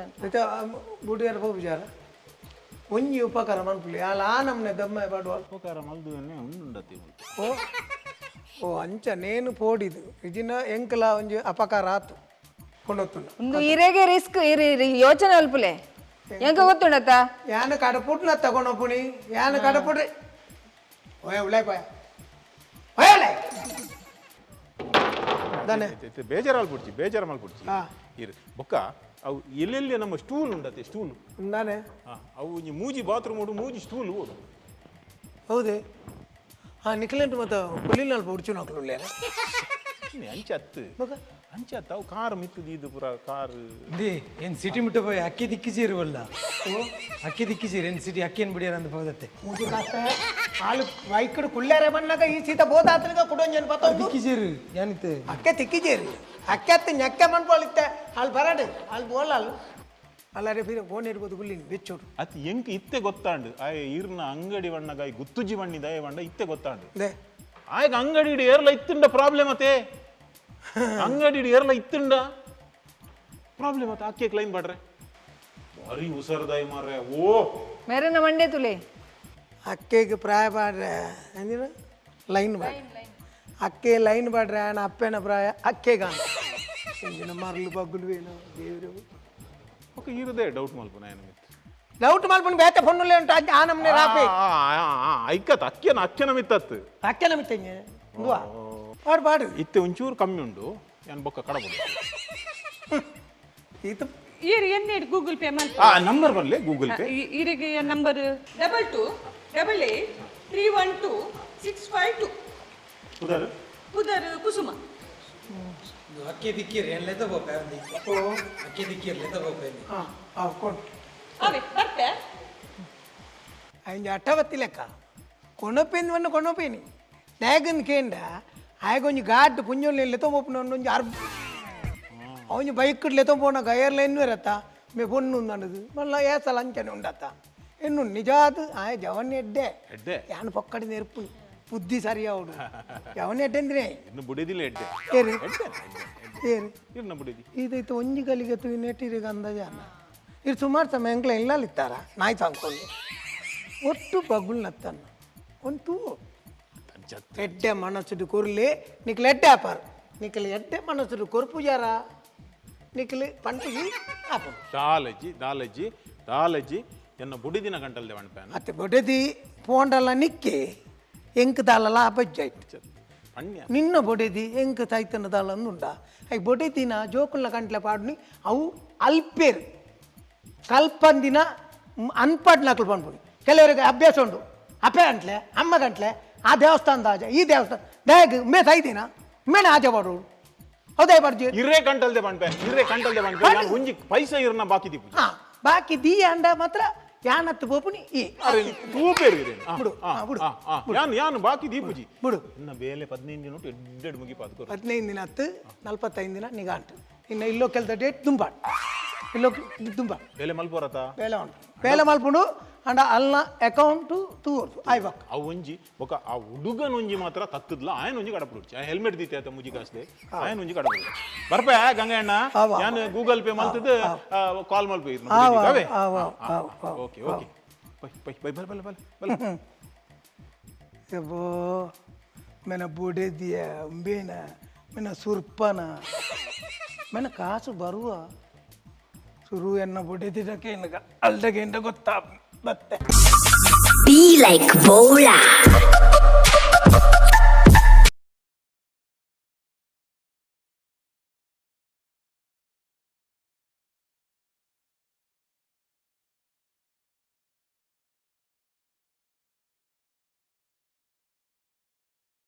ಬುಡಿಯರ್ ಹೋಗುಜಾರ ಒಂಜಿ ಉಪಕಾರ ಮನ್ಪುಲಿ ಅಲ್ಲ ಆ ನಮ್ನೆ ದಮ್ಮ ಪಾಡುವ. ಉಪಕಾರ ಮಲ್ದುವನ್ನೇ ಉಂಡುಂಡತಿ. ಓ. ಓ ಅಂಚ ನೇನು ಪೋಡಿದು ಇಜಿನ ಎಂಕಲ ಒಂಜಿ ಅಪಕಾರ ಆತು ಕೊಂಡೊತ್ತುಂಡು. ಒಂದು ಇರೆಗೆ ರಿಸ್ಕ್ ಇರಿ ಇರಿ ಯೋಚನೆ ಅಲ್ಪುಲೆ ಎಂಕ ಗೊತ್ತುಂಡತ್ತ. ಯಾನ ಕಡಪುಟ್ನ ತಗೊಂಡೋಪುಣಿ ಯಾನ ಕಡಪುಟ್ರಿ ಓಯ್ ಉಳಾಯ್ ಪಾಯ ಓಯ್ ಉಳಾಯ್ ದಾನೆ. ಬೇಜಾರು ಪುಡ್ಚಿ, ಬೇಜಾರು ಮಲ್ಪುಡ್ಚಿ. ಹಾ. ಇರು ಬೊಕ್ಕ ಅವು ಎಲ್ಲೆಲ್ಲಿ ನಮ್ಮ ಸ್ಟೂಲ್ ಉಂಡತೆ ಸ್ಟೂಲ್. ದಾನೆ. ಅವು ಒಂಜಿ ಮೂಜಿ ಬಾತ್ರೂಮ್ ಉಂಡು, ಮೂಜಿ ಸ್ಟೂಲ್ ಓಡು. ಹೌದೇ? ಹಾ, ನಿಖಿಲೆಂಟು ಮತ್ತೆ ಪುಲಿನಾಲ್ ಉಡ್ಚು ನಕ್ಲು ಉಳ್ಳೇನ. ಅಂಚೆ ಅತ್ತು. ಬೊಕ? ಅಂಚೆ ಅತ್ತು, ಅವು ಕಾರ್ ಮಿತ್ತು ದೀದು ಪೂರ ಕಾರ್. ಇಂದೇ ಏನ್ ಸಿಟಿ ಮುಟ್ಟ ಪೋಯ್ ಅಕ್ಕಿ ದಿಕ್ಕಿಜೀರುವಲ್ಲ, ಅಕ್ಕಿ ದಿಕ್ಕಿಜೀರು ಏನ್ ಸಿಟಿ ಅಕ್ಕಿ ಏನ್ ಬಿಡಿಯಾರ ಅಂತ ಪೋದತ್ತೆ. ಮೂಜಿ ಕಾಸ್ತ ಹಾಲು ಬೈಕ್ಡ್ ಕುಳ್ಳಾರೆ ಬಣ್ಣಾಗ ಈ ಸೀತ ಬೋದಾತನಿಗ ಕುಡೊಂಜನ್ ಪತ್ತೊಂದು. ದಿಕ್ಕಿಜೀರು ಏನಿತ್ತು? ಅಕ್ಕೆ ತಿಕ್ಕಿಜೇರಿ ಅಕ್ಕೆ ಅತ್ತ ñಕ್ಕೆ ಮನ್ಪೊಳಿತ್ತೆ ಅಲ್ಲಿ ಬರಡು ಅಲ್ಲಿ ಬೋಲಲ್ಲ ಅಲ್ಲಾರೆ ಬೀರ ಫೋನ್ ಇಡ್ಬೋದು ಗುಲ್ಲಿ ಬೆಚ್ಚೋಡು. ಅತ್ ಎಂಕ್ ಇತ್ತೆ ಗೊತ್ತಾಂಡು, ಆಯ್ ಇರ್ನ ಅಂಗಡಿ ಬಣ್ಣಗ ಗುತ್ತುಜಿ ಬಣ್ಣಿ ದಯ ಬಣ್ಣ ಇತ್ತೆ ಗೊತ್ತಾಂಡು. They. ಆಯ್ಗ ಅಂಗಡಿ ಇಡು ಏರ್ಲ ಇತ್ತುಂಡ ಪ್ರಾಬ್ಲಮ್ ಅತೆ, ಅಂಗಡಿ ಇಡು ಏರ್ಲ ಇತ್ತುಂಡ ಪ್ರಾಬ್ಲಮ್ ಅತ್ತೆ. ಅಕ್ಕೆ ಕ್ಲೈಮ್ ಬಾಡ್ರೆ ಭಾರಿ ಹುಷಾರ್ದಾಯಿ ಮಾರ್ರೆ ಓ. ಮೇರನ ಮಂಡೆ ತುಲೆ. ಅಕ್ಕೆಗೆ ಪ್ರಾಯ ಬಾಡ್ರೆ ಅಂದಿನ ಲೈನ್ ಬಾಡ್ರೆ ಅಕ್ಕೆ ಲೈನ್ ಬಾಡ್ರೆ ಆನ ಅಪ್ಪೆನ ಪ್ರಾಯ ಅಕ್ಕೆಗ ಇಂಜಿನ ಮರಳು ಬಗ್ಗುಲು ಏನೋ ದೇವರು. ಓಕೆ, ಇರದೆ ಡೌಟ್ ಮಲ್ಪು ನಾನು ಮಿತ್. ಡೌಟ್ ಮಲ್ಪುನ ಬೇತೆ ಫೋನುಲ್ಲೇ ಉಂಟು ಅಜ್ಜ ಆ ನಮ್ನೆ ರಾಪೆ. ಐಕತ್ ಅಕ್ಕೆನ ಅಕ್ಕೆನ ಮಿತ್ತತ್ತು. ಅಕ್ಕೆನ ಮಿತ್ತಂಗೆ ದುವಾ ಪಾಡು ಪಾಡು. ಇತ್ತೆ ಒಂಚೂರು ಕಮ್ಮಿ ಉಂಡು, ಯಾನ್ ಬೊಕ್ಕ ಕಡಬುಡು. ಈತ. ಈರ್ ಎನ್ನೇಡ್ ಗೂಗಲ್ ಪೇ ಮಲ್ಪ. ಆ ನಂಬರ್ ಬರ್ಲೆ ಗೂಗಲ್ ಪೇ. ಈರಿಗೆ number 2288312652. ಉದಾರು? ಪುದರ್ ಕುಸುಮ. ಅಕ್ಕಿ ದಿಕ್ಕಿರಿ ಏನ್ ಲೆತ್ತ ಪೋಪೆ ಅಂದಿ, ಅಕ್ಕಿ ದಿಕ್ಕಿರಿ ಲೆತ್ತ ಪೋಪೆ. ಹಾಂ ಹಾಂ ಕೊಡು. ಅವೇ ಬರ್ತೆ. ಅయింಜ ಅಟ್ಟವತ್ತಿ ಲೆಕ್ಕ ಕೊಣಪಿಂದ ವನ್ನ ಕೊಣಪಿನಿ ನ್ಯಾಗನ್ ಕೇಂಡ ಆಯಗೊಂಜಿ ಘಾಟ್ ಪುಂಜೊಲ್ಲಿ ಲೆತ್ತೊಂಬೊಪ್ಪುನ ಒಂಜಿ ಅರ್ಬ್ ಅವೊಂಜಿ ಬೈಕ್ ಲೆತ್ತೊಂಬೋನ ಗಯರ್ಲ ಎನ್ನುವರತ್ತ ಮೇ ಪೊಣ್ಣು ಉಂದನದು ಮಲ್ಲ ಏಸಲ ಅಂಚನೆ ಉಂಡತ್ತ ಎನ್ನು ನಿಜಾದ್ ಆಯ ಜವನ್ ಎಡ್ಡೆ. ಎಡ್ಡೆ. ಯಾನ್ ಪೊಕ್ಕಡಿ ನೆರ್ಪು ಬುದ್ಧಿ ಸರಿ ಅವಡು ಜವನ್ ಎಡ್ಡೆ ಅಂದ್ರೆ. ಇನ್ನು ಬುಡಿದಿಲ್ಲ ಎಡ್ಡೆ. ಏರು ಏರು? ಇರ್ನ ಬುಡಿದಿ. ಇದೈತೆ ಒಂಜಿ ಗಲಿಗೆ ನೆಟ್ಟಿರಿಗೆ ಅಂದಾಜಾನ ಇರು ಸುಮಾರು ಸಮಯ ಎಂಕ್ಲ ಇಲ್ಲಾಲಿತ್ತಾರ ನಾಯಿ ಸಾಂಕೊಂಡು ಒಟ್ಟು ಬಗ್ಗುಲ್ ನತ್ತನ್ನ ಒಂದು ಎಡ್ಡೆ ಮನಸ್ಸುಡು ಕೊರ್ಲಿ ನಿಕ್ಲ ಎಡ್ಡೆ ಆಪಾರು ನಿಕ್ಲ ಎಡ್ಡೆ ಮನಸ್ಸುಡು ಕೊರ್ಪುಜಾರ ನಿಕ್ಲ ಪಂಟಿಗೆ ಆಪು. ದಾಲಜ್ಜಿ ದಾಲಜ್ಜಿ ದಾಲಜ್ಜಿ, ಎನ್ನ ಬುಡಿದಿನ ಗಂಟಲ್ದೆ ವಣ್ಪೇನ. ಅತ್ತೆ ಬೊಡೆದಿ ಪೋಂಡಲ್ಲ ನಿಕ್ಕಿ ಎಂಕ್ ದಾಲಲ್ಲ ಅಬಜ್ಜಾಯ್ತು. ಪಣ್ಯ. ನಿನ್ನ ಬೊಡೆದಿ ಎಂಕ್ ತೈತನ ದಾಲಂದುಂಡ I ಬೊಡೆದಿನ ಜೋಕುಲ್ನ ಗಂಟ್ಲೆ ಪಾಡುನಿ ಅವು ಅಲ್ಪೇರು ಕಲ್ಪಂದಿನ ಅನ್ಪಾಡ್ನಕ್ಲು ಪನ್ಪುನಿ. ಕೆಲವರಿಗೆ ಅಭ್ಯಾಸ ಉಂಡು ಅಪ್ಪೆ ಗಂಟ್ಲೆ ಅಮ್ಮ ಗಂಟ್ಲೆ ಆ ದೇವಸ್ಥಾನದ ಆಜ ಈ ದೇವಸ್ಥಾನ ದಾಯಗ್ ಮೇ ತೈದಿನ ಮೇನೆ ಆಜ ಪಾಡು ಹೌದಾ ಪಡ್ಜಿ. ಇರ್ರೆ ಗಂಟಲ್ದೆ ಪಣ್ಪೆ, ಇರ್ರೆ ಗಂಟಲ್ದೆ ಪಣ್ಪೆ, ಯಾನ್ ಒಂಜಿ ಪೈಸೆ ಇರ್ನ ಬಾಕಿ ದಿಪ್ಪು. ಹಾ, ಬಾಕಿ ದೀಯ ಅಂಡ ಮಾತ್ರ ಯಾನತ್ತು ಪೋಪುನಿ ಈ ಅರೆ ತೂಪೇರು ಇರೇನು? ಬಿಡು, ಹಾ, ಬಿಡು. ಯಾನ್ ಯಾನ್ ಬಾಕಿ ದೀಪುಜಿ. ಬಿಡು. ಇನ್ನ ಬೇಲೆ 15 ದಿನ ಉಂಟು, ಎಡ್ಡೆಡ್ ಮುಗಿಪಾದು ಕೊರು. 15 ದಿನ ಹತ್ತು 45 ದಿನ ನಿಗಾಂಟು ಇನ್ನು ಇಲ್ಲೋ ಕೆಲದ ಡೇಟ್ ದುಂಬಾಟ್ ಇಲ್ಲೋ ದುಂಬಾಟ್. ಬೇಲೆ ಮಲ್ಪೋರತ. ಬೇಲೆ ಉಂಟು ಬೇಲೆ ಮಲ್ಪುಂಡು ಅಂಡ ಅಲ್ನ ಅಕೌಂಟು ತೂವರ್ದು ಆಯ್ಬಕ್. ಅವು ಒಂಜಿ ಬೊಕ ಆ ಹುಡುಗನ ಒಂಜಿ ಮಾತ್ರ ತತ್ತದ್ಲ ಆಯನ ಒಂಜಿ ಕಡಪುಡ್ಚಿ ಆ ಹೆಲ್ಮೆಟ್ ದೀತೆ ಆತ ಮುಜಿ ಕಾಸ್ದೆ ಆಯನ ಒಂಜಿ ಕಡಪುಡ್ಚಿ ಬರ್ಪೆ ಗಂಗಣ್ಣ. ಆವ. ಯಾನ್ ಗೂಗಲ್ ಪೇ ಮಲ್ತದ ಕಾಲ್ ಮಲ್ಪೆ. ಆವ, ಅವೇ. ಆವ, ಆವ, ಆವ. Okay okay, bye bye bye, ಬಲ ಬಲ ಬಲ ಬಲ. ಯಬ್ಬೋ ಮೆನ ಬುಡೆದಿಯ ಉಂಬೇನ ಮೆನ ಸುರ್ಪನ ಮೆನ ಕಾಸು ಬರುವ ಸುರು ಎನ್ನ ಬುಡೆದಿಡಕ್ಕೆ ಅಲ್ದಗೆ ಎಂದ ಗೊತ್ತಾ ಬತ್ತೆ. Be like Bola.